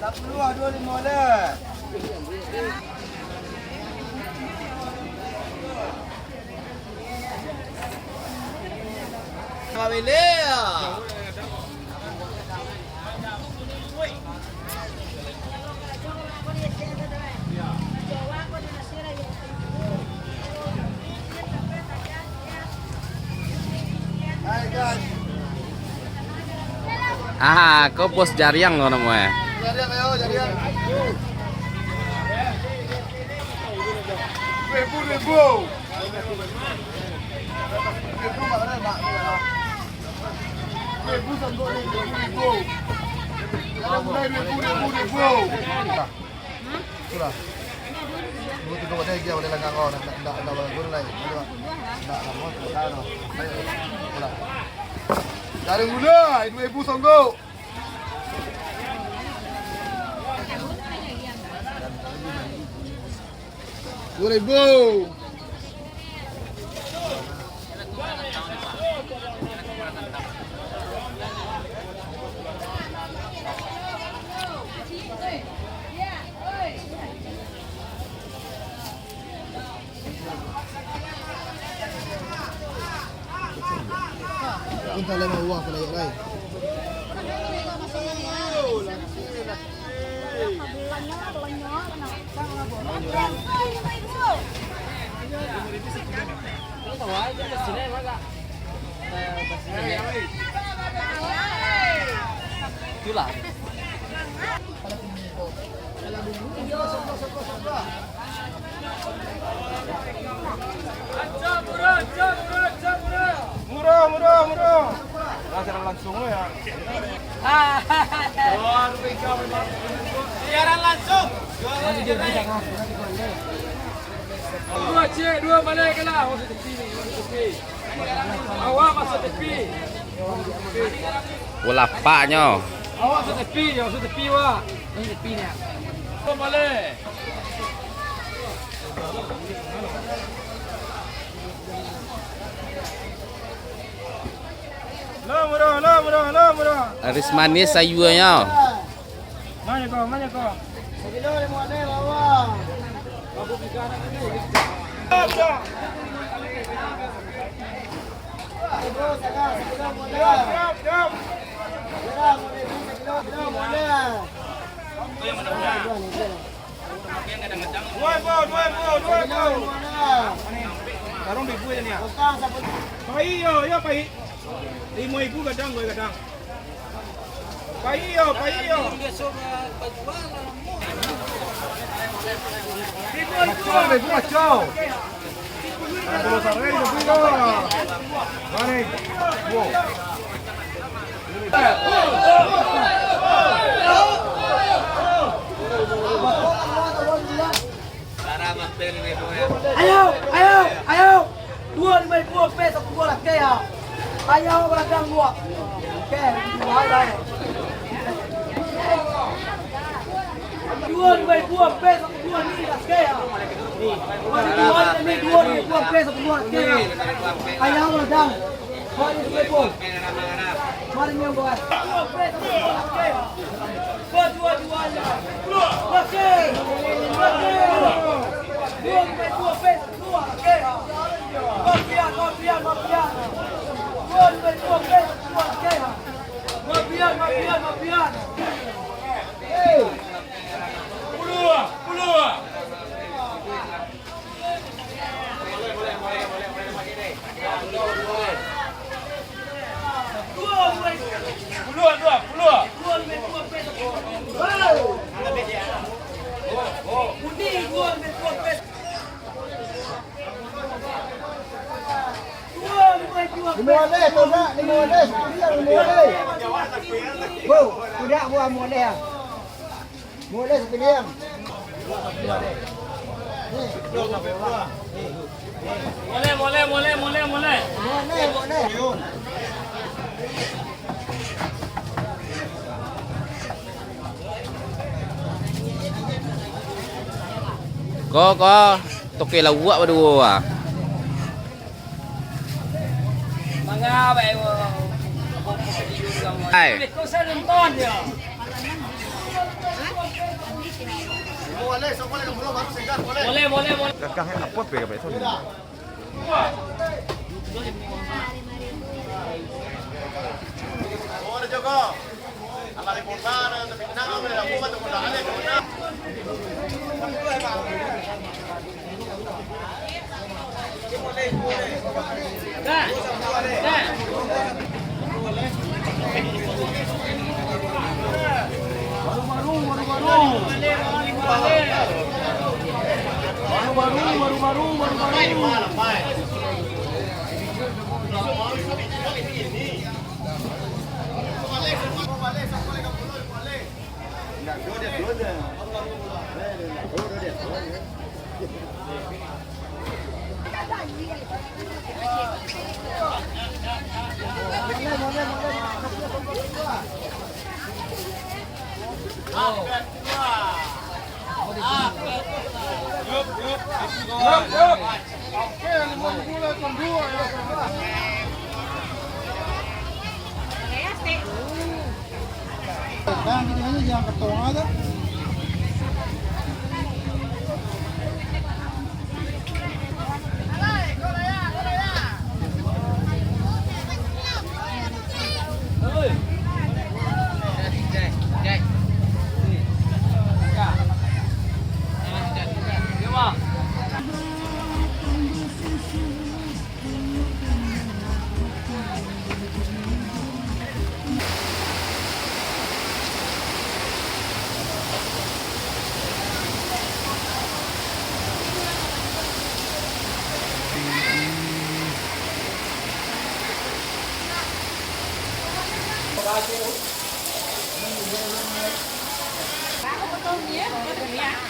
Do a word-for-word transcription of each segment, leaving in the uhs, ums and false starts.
Sapuluah, duo limo lah. Kawin dia. Ah, ko bos Jariang ko namo e. Jariang, ayo, Jariang. Ribu, ribu. Ribu, Mak, Mak, Mak. Ribu, sanggup, ribu, ribu. Kalau mulai ribu, ribu, ribu. Itulah. Dua tiga wadah lagi, wadah langgang kau, ndak, ndak, ndak bagus lai. Ndak, ndak lamo, ndak tahu. Ayo, itulah. Dari mula, dua ribu songkok. Dua ribu. Entah lama uang kalau lai. Itulah. Murah, murah, murah. Nah, siaran langsung ya. Siaran langsung. Dua cek, dua balik ke lah. Awak masuk T V. Ulapaknyo. Awak masuk T V, awak masuk T V, wak. Masuk T V ni. Kembali. Lah murah, lah murah, lah murah. Laris manis sayuanyo. Mana kau, mana kau? Sakilo limo aneh bawah. Ibu, saga, sakilo limo aneh. Siap, siap. Murah, murah, ibu, sakilo, sakilo limo aneh. Dua ribu, dua ribu, dua ribu. Tarung ribu aja ni ya. Pai yo, yo pai. Limo ribu gadang, gue gadang. Pai yo, pai yo. Macam, ibu macam. Ayo, ayo, ayo. Duo limo ribu ampek sapuluah lakeh, ha. Ayo, baladang duo. Oke, duo, ayo, ayo. Duo limo ribu ampek sapuluah ni lakeh, ha. Mari duo ni, duo limo ribu ampek sapuluah lakeh, ha. Ayo, baladang. Duo limo ribu. Mari ni, buat. Duo ampek sapuluah lakeh, ha. Duo, duo, duo, ayo. Lakeh. Lakeh. Duo limo ribu ampek. Mafian, mafian, mafian. Tuan, tuan, tuan, tuan, tuan. Mafian, mafian, mafian. Puluah, puluah. Puluah, puluah, puluah. Puluah, puluah, puluah. Puluah, puluah, puluah. Limo baleh, tu nak, limo baleh, sapiliang, limo baleh. Bu, tu nak buah limo baleh, ah. Limo baleh, sapiliang. Moleh, moleh, moleh, moleh, moleh. Limo baleh, limo baleh. Ko, ko, toke lauak baduo, ah. Hai. Ko sa nonton yo. Boleh, boleh, boleh. Gagah, eh, apo pe ka baitu? Baru-baru, baru-baru. Baru-baru, baru-baru, baru-baru. Nah, gitu aja, jangan ketong aja.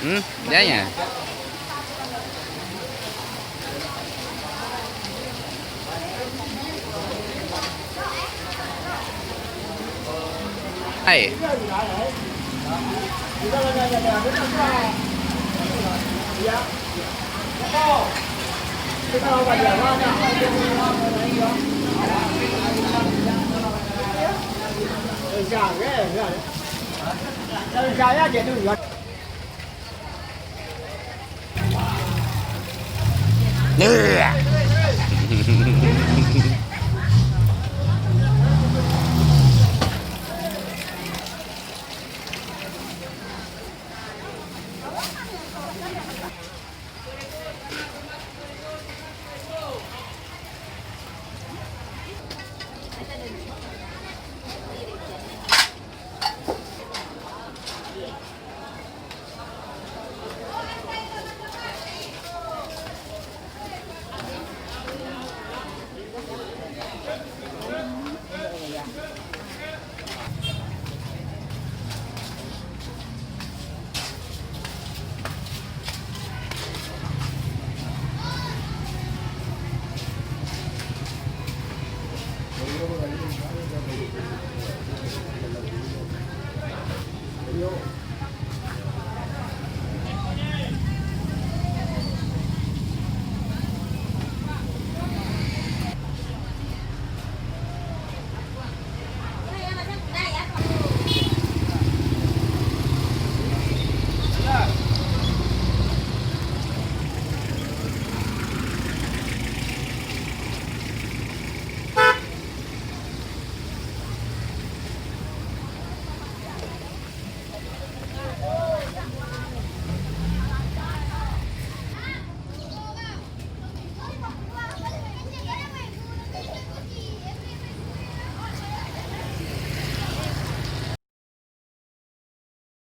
Hmm, ya, ya. Hai.